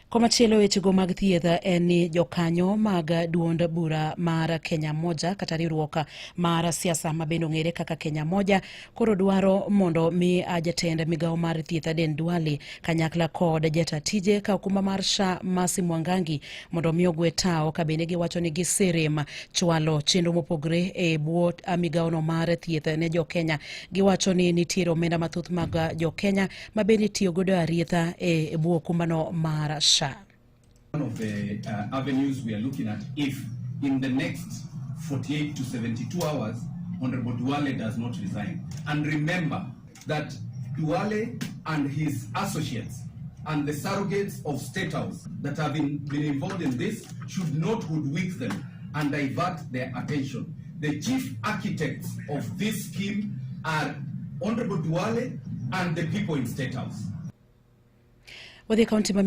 Komachielo wechego mag thieth en ni jokanyo mag duond bura mar Kenya Moja kata riwruok mar siasa ma bende ong'ere kaka Kenya Moja koro dwaro mondo mi jatend migawo mar thieth Aden Duale kanyakla kod jata tije ka okumba mar SHA Mercy Mwangangi mondo mi ogwe tawo ka bende giwacho ni giserem chwalo chenro mopogre e bwo migawono mar thieth ne jokenya. Giwacho ni nitiere omenda mathoth mag jokenya ma bende itiyo godo arietha e bwo okumbano mar SHA. One of the avenues we are looking at, if in the next 48 to 72 hours Honorable Duale does not resign. And remember that Duale and his associates and the surrogates of State House that have been involved in this should not hoodwink them and divert their attention. The chief architects of this scheme are Honorable Duale and the people in State House. Wadhi kaunti ma